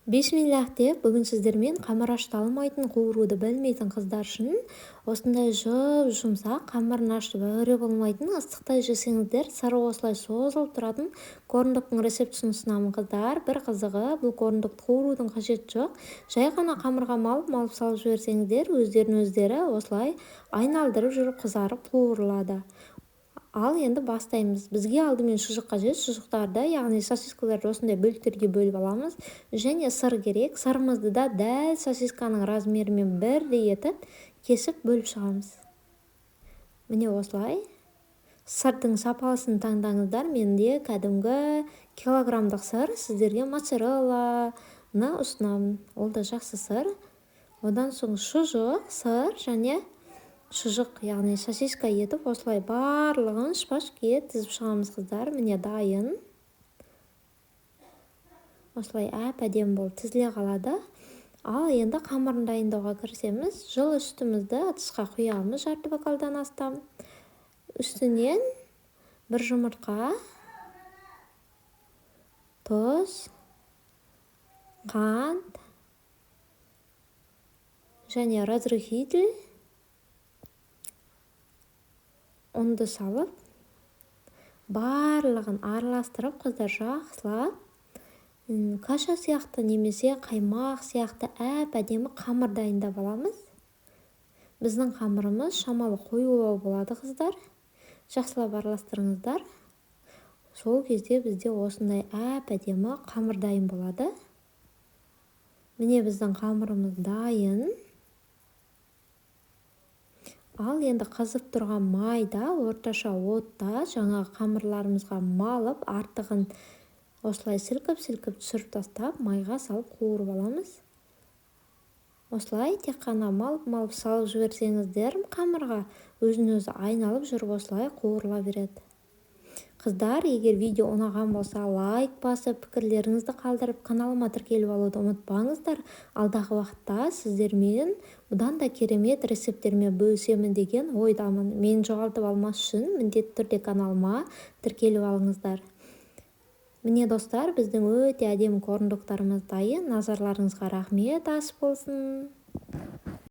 Бисмиллах деп, бүгін сіздермен қамыр ашыта алмайтын, қуыруды білмейтін қыздар үшін осындай жұп-жұмсақ, қамырын ашытып әуре болмайтын, ыстықтай жесеңіздер сыры осылай созылып тұратын корндогтың рецептісін ұсынамын, қыздар. Бір қызығы, бұл корндогты қуырудың қажеті жоқ. Жай ғана қамырға малып-малып салып жіберсеңіздер, өздерін өздері осылай айналдырып жүріп қызарып қуырылады. Ал енді бастаймыз. Бізге алдымен шұжық қажет. Шұжықтарды, яғни сосискаларды осындай бөліктерге бөліп аламыз. Және сыр керек. Сырымызды да дәл сосисканың размерімен бірдей етіп кесіп бөліп шығамыз. Міне, осылай. Сырдың сапалысын таңдаңыздар. Менде кәдімгі килограммдық сыр. Сіздерге моцарелланы ұсынамын. Ол да жақсы сыр. Одан соң шұжық, сыр және шұжық, яғни сосиска етіп, осылай барлығын шпажкеге тізіп шығамыз, қыздар. Міне, дайын. Осылай әп әдемі болып тізіле қалады. Ал енді қамырын дайындауға кірісеміз. Жылы сүтімізді ыдысқа құямыз, жарты бокалдан астам. Үстінен бір жұмыртқа, тұз, қант және разрыхлитель, ұнды салып, барлығын араластырып, қыздар, жақсылап каша сияқты немесе қаймақ сияқты әп әдемі қамыр дайындап аламыз. Біздің қамырымыз шамалы қоюлау болады, қыздар. Жақсылап араластырыңыздар. Сол кезде бізде осындай әп әдемі қамыр дайын болады. Міне, біздің қамырымыз дайын. Ал енді қызып тұрған майда орташа отта жаңағы қамырларымызға малып, артығын осылай сілкіп-сілкіп түсіріп тастап, майға салып қуырып аламыз. Осылай тек қана малып-малып салып жіберсеңіздер, қамырға өзін өзі айналып жүріп осылай қуырыла береді. Қыздар, егер видео ұнаған болса, лайк басып, пікірлеріңізді қалдырып, каналыма тіркеліп алуды ұмытпаңыздар. Алдағы уақытта сіздермен бұдан да керемет рецепттермен бөлісемін деген ойдамын. Мені жоғалтып алмас үшін міндетті түрде каналыма тіркеліп алыңыздар. Міне, достар, біздің өте әдемі корндогтарымыз дайын. Назарларыңызға рахмет, ас болсын.